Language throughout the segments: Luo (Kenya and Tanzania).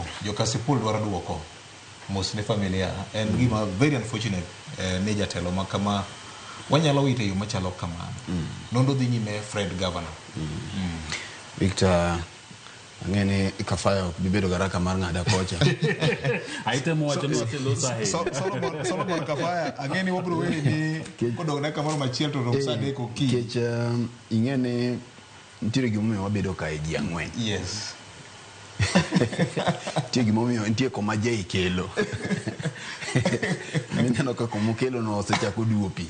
duoko. Jo Kasipul dwaro duoko. Mos ne familia. En gima very unfortunate ni jatelo ma kama wanyalo wito e yo machalo kamano. Nonro dhi nyime, Fred Governor. Victor, ang'e ni Kafaya ok bi bedo garaka mar ng'ada kocha. Aitemo wacho ni waseloso ahinya. Solomon Kafaya, ang'e ni wabiro weni ni kodong' dakika moro machiel to rom sa 3 okinyi. Nikech ing'e ni nitiere gimomiyo wabedo kae ji ang'wen. Nitie gimomiyo nitie koma Jay kelo. Mineno ka komokelo no osechako duwo pi.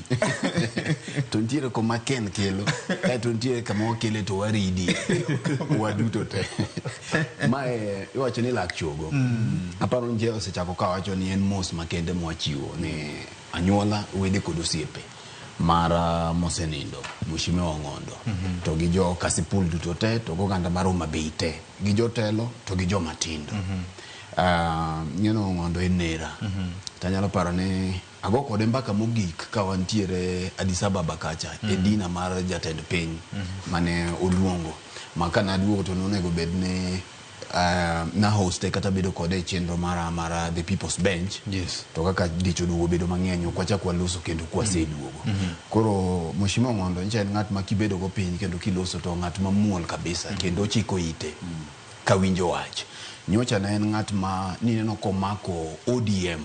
To nitiere koma Ken kelo. Kaeto nitiere kama wakele to waridi. Waduto te. Mae iwacho ni lak chogo. Aparo ni Jay osechako kawacho ni en mos makende mwachiwo ni anyuola, wede kod osiepe mar mosenindo Mheshimiwa Ong'ondo to gi jo Kasipul duto te to goganda mar Homa Bay te gi jotelo to gi joma tindo. Ng'eno Ong'ondo en nera. Tanyalo paro ni ago kode mbaka mogik ka wantiere Addis Ababa kacha e dina mar jatend piny mane oluongo ma ka naduogo to nonego bed ni na hoste kata bedo kode e chenro mara mar The People's Bench. To kaka dich oduogo bedo mang'eny, ok wachak waloso kendo kwaseduogo. Koro Mheshimiwa Ong'ondo nyicha en ng'at ma kibedo go piny kendo kiloso to ng'at mamuol kabisa kendo ochiko ite kawinjo wach. Nyocha ne en ng'at ma nineno komako ODM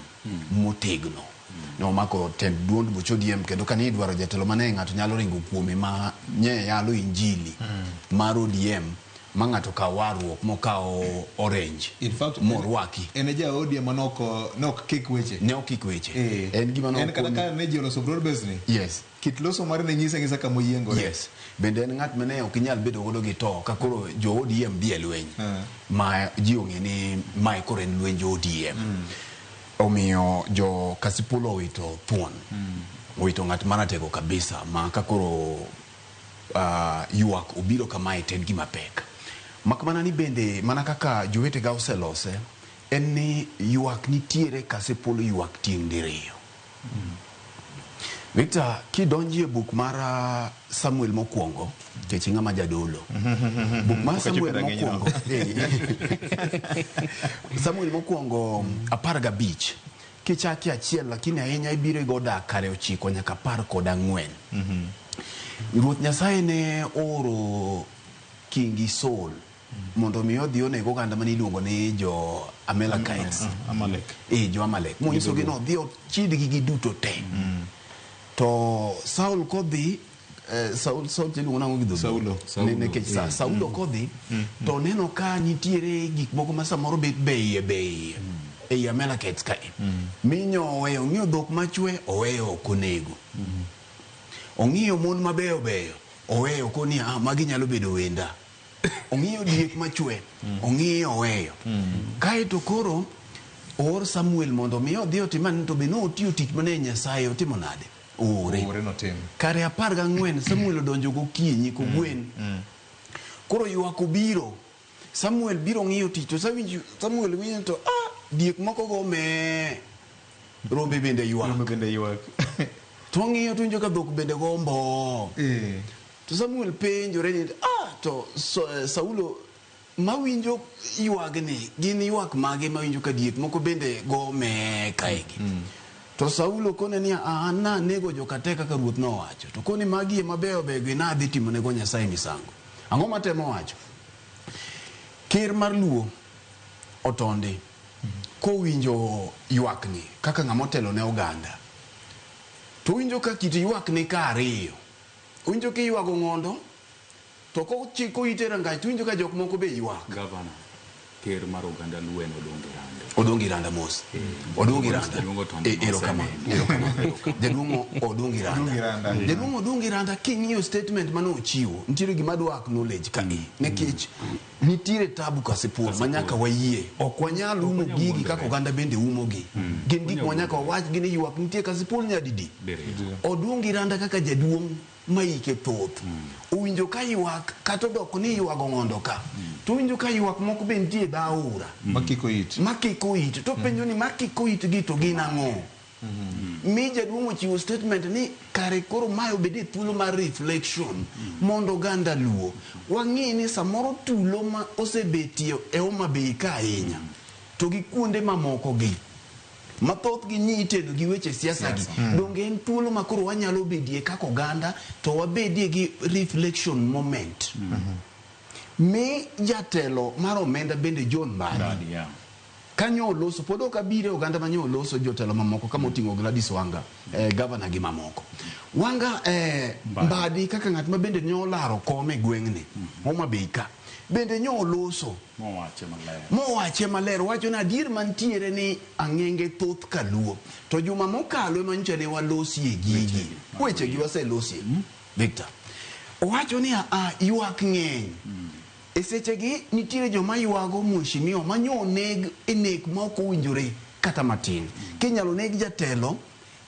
motegno. Ne omako tend duond buch ODM kendo kane idwaro jatelo mane ng'ato nyalo ringo kuome ma nye yalo injili mar ODM ma ng'ato kaw warruok mokaw orange. In fact, morwaki. En e ja ODM ma nok kik weche. Ne ok kik weche. En gima en kata ka ne ji oloso broad base ni. Kit loso mare ne nyise ng'isa kama oyiengore. Yes. Bende en ng'at mane ok inyal bedo godo gi to ka koro jo ODM dhi e lweny. Ma ji ong'e ni mae koro en lwenj ODM. Omiyo jo Kasipul owito thuon. Owito ng'at maratego kabisa ma ka koro ywak obiro kamae to en gima pek. Mak mana ni bende mana kaka jowetega oselose en ni ywak nitiere Kasipul ywak tieng' diriyo. Victor, kidonji e buk mar Samuel mokwongo, nikech ing'ama jadolo. Buk mar Samuel mokwongo, Samuel mokwongo 15, kichaki 1 lakini ahinya ibiro igo dak kare 9 nyaka 14. Ruoth Nyasaye ne ooro Kingi Saul mondo mi odhi oneg oganda mane iluongo ni jo Amalekites. Amalek. Jo Amalek. Monyisogi ni odhi ochidgi giduto te. To Saul kodhi, Saul iluongo nang'o gi dholuo? Saulo. Nikech Saulo kodhi to oneno ka nitiere gik moko ma samoro bet beiye beiye ei Amalekites kae. Minyo oweyo, ong'iyo dhok machwe oweyo ok onego. Ong'iyo mon mabeyo beyo oweyo koni ah magi nyalo bedo wenda. Ong'iyo diek machwe, ong'iyo oweyo. Kaeto koro oor Samuel mondo mi odhi otim ang'o to be notiyo tich mane Nyasaye otimo nade? Oore. Oore notim. Kare 14 Samuel odonjo gokinyi kogwen. Koro ywak obiro. Samuel biro ng'iyo tich to Samuel winjo to diek moko go mee. Rombe bende ywak. Rombe bende ywak. To ong'iyo to winjo ka dhok bende go mbo. To Samuel penjore ni to Saulo mawinjo ywagni gin ywak mage mawinjo ka diek moko bende go mee kaegi. To Saulo kone ni an nanego joka te kaka ruoth nowacho. To kone magi ema beyo beyo gi nadhi timonego Nyasaye misango. Ang'o matemo wacho? Ker mar Luo Otondi kowinjo ywakni kaka ng'ama otelo ne oganda to owinjo ka kit ywak ni ka ariyo. Owinjo kiywago ng'ondo to kochiko ite rangach to owinjo ka jok moko be ywak. Gavana, ker mar oganda Luo en Odongo Iranda. Odongo Iranda mos. Odongo Iranda. Jaduong' Otondi Erokamano. Erokamano. Jaduong' Odongo Iranda. Odongo Iranda. Jaduong' Odongo Iranda king'iyo statement mane ochiwo, nitiere gima adwa acknowledge ka e. Nikech nitiere tabu Kasipul ma nyaka wayie. Ok wanyal umo gigi kaka oganda bende umogi. Gin gik ma nyaka wawach gi ni ywak nitie Kasipul nyadidi. Odongo Iranda kaka jaduong' ma ike thoth. Owinjo ka ywak kata odok ni ywago ng'ondo ka. To owinjo ka ywak moko be nitie e dho aora. Makiko it. Makiko it. To penjo ni makiko it gi to gin ang'o? Mi jaduong' ochiwo statement ni kare koro mae obed e thuolo mar reflection mondo oganda Luo wang'i ni samoro tulo ma osebetie e Homa Bay ka ahinya. To gi kuonde mamoko gi mathothgi ni itedo gi weche siasa gi. Donge en thuolo ma koro wanyalo bedie kaka oganda to wabedie gi reflection moment. Mi jatelo mar omenda bende John Mbadi. Mbadi, yeah. Kanyo oloso, pod ok abire oganda manyo oloso jotelo mamoko kama oting'o Gladys Wanga, gavana gi mamoko. Wanga Mbadi. Mbadi kaka ng'at ma bende nyo olaro kom e gweng'ni, Homa Bay ka, bende nyo oloso. Mowache maler. Mowache maler, wacho ni adier mantiere ni ang'enge thoth kaluo. To juma mokalo ema nyocha ne walosie gigi. Wechegi waselosie. Victor. Owacho ni a ywak ng'eny. E sechegi nitiere joma ywago mheshimiwa ma nyo oneg e nek ma ok owinjore kata matin. Kinyalo neg jatelo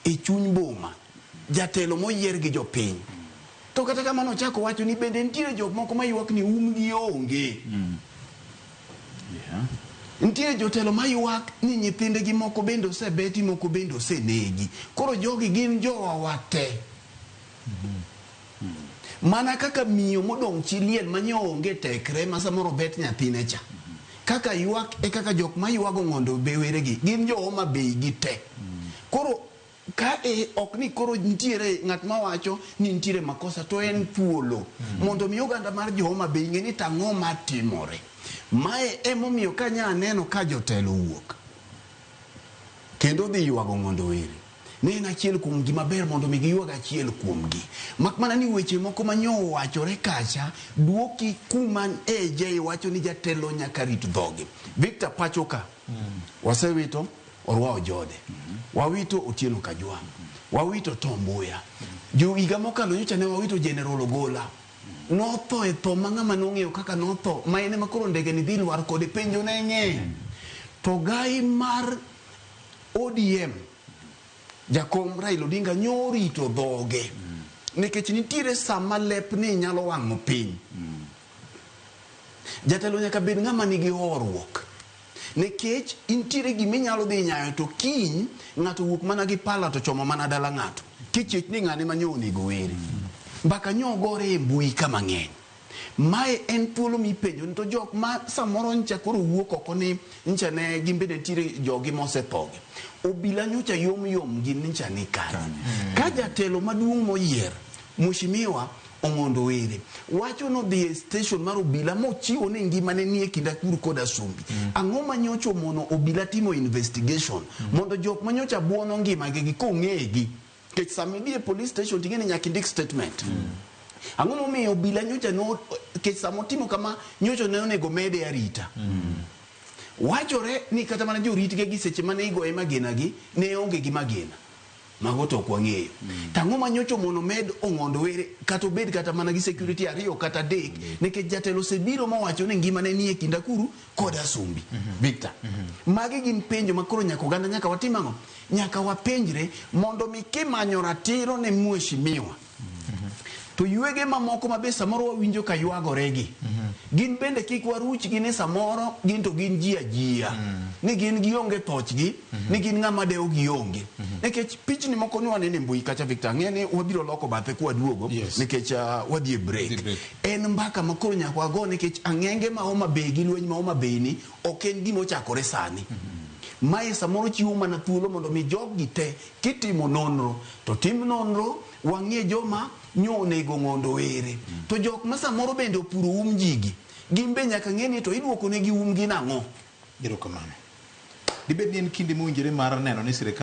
e chuny boma, jatelo moyier gi jopiny. To kata kamano ochako wacho ni bende nitiere jok moko ma ywak ni umgi onge. Yeah. Nitiere jotelo ma ywak ni nyithindegi moko bende osebeti, moko bende osenegi. Koro jogi gin jowa wate. Mana kaka miyo modong' chi liel ma nyo onge tekre ma samoro bet nyathine cha. Kaka ywak e kaka jok ma ywago mondo be weregi gin jo Homa Bay gi te. Koro ka e ok ni koro nitiere ng'at mawacho ni nitiere makosa to en thuolo mondo mi oganda mar jo Homa Bay ng'e ni tang'o matimore. Mae emomiyo kanya aneno ka jotelo wuok kendo dhi ywago Ng'ondo Were. Ne en achiel kuom gima ber mondo mi giywag achiel kuomgi. Mak mana ni weche moko ma nyo owachore kacha duoki kuma AJ wacho ni jatelo nyaka rit dhogi. Victor pacho ka wasewito Orwa Ojode, wawito Otieno Kajwang', wawito Tom Mboya. Jo higa mokalo nyocha ne wawito General Ogola. Notho e tho ma ng'ama nong'eyo kaka notho ma en ema koro ndege ni dhi lwar kode penjo ne ng'eny. To gai mar ODM jakom Raila Odinga nyo orito dhoge nikech nitiere sama lep ni nyalo wang'o piny. Jatelo nyaka bed ng'ama nigi horuok nikech intiere gima inyalo dhi nyayo to kiny ng'ato wuok mana gi pala to chomo mana dala ng'ato kichich ni ng'ane ma nyo onego were. Mbaka nyo ogore e mbui ka mang'eny. Mae en thuolo mipenjo ni to jok ma samoro ncha koro wuok oko ni ncha ne gin bende nitiere jogi mosethogi. Obila nyocha yom yom gin ncha ni kanye. Ka jatelo maduong' moyier, Mheshimiwa Ong'ondo Were, wacho nodhi e station mar obila mochiwo ni ngimane nie kind akuru kod asumbi. Ang'o ma nyocha omono obila timo investigation mondo jok ma nyocha buono ngimagi gi kong'egi. Nikech sama idhi e police station ting'e ni nyaka indik statement. Ang'o momiyo obila nyocha no nikech sama otimo kama nyocha ne onego mede arita. Wachore ni kata mana joritge gi seche mane igoye magina gi ne onge gi magina. Mago to ok wang'eyo. To ang'o ma nyocha omono med Ong'ondo Were kata obed kata mana gi security ariyo kata adek nikech jatelo osebiro mowacho ni ngimane nie kind akuru kod asumbi. Victor. Magi gin penjo ma koro nyaka oganda nyaka watim ang'o? Nyaka wapenjre mondo mi kimanyo ratiro ne mheshimiwa to ywege mamoko ma be samoro wawinjo ka ywagore gi gin bende kik waruchgi ni samoro gin to gin ji ajia ni gin gionge thochgi ni gin ng'ama dewo gionge nikech pichni moko ne waneno e mbui kacha Victor ang'e ni wabiro loko bathe kwaduogo Yes. nikech wadhi e break. Dhi break. En mbaka ma koro nyaka wago nikech ang'enge ma Homa Bay gi lweny ma Homa Bay ni ok en gima ochakore sani. Mae samoro chiwo mana thuolo mondo mi jogi te kitimo nonro to tim nonro wang'e joma nyo onego Ng'ondo Were. To jok ma samoro bende opuro um jigi gin be nyaka ng'e ni to iduoko negi umgi nang'o. Erokamano. Dibed ni en kinde mowinjore mar neno ni sirikal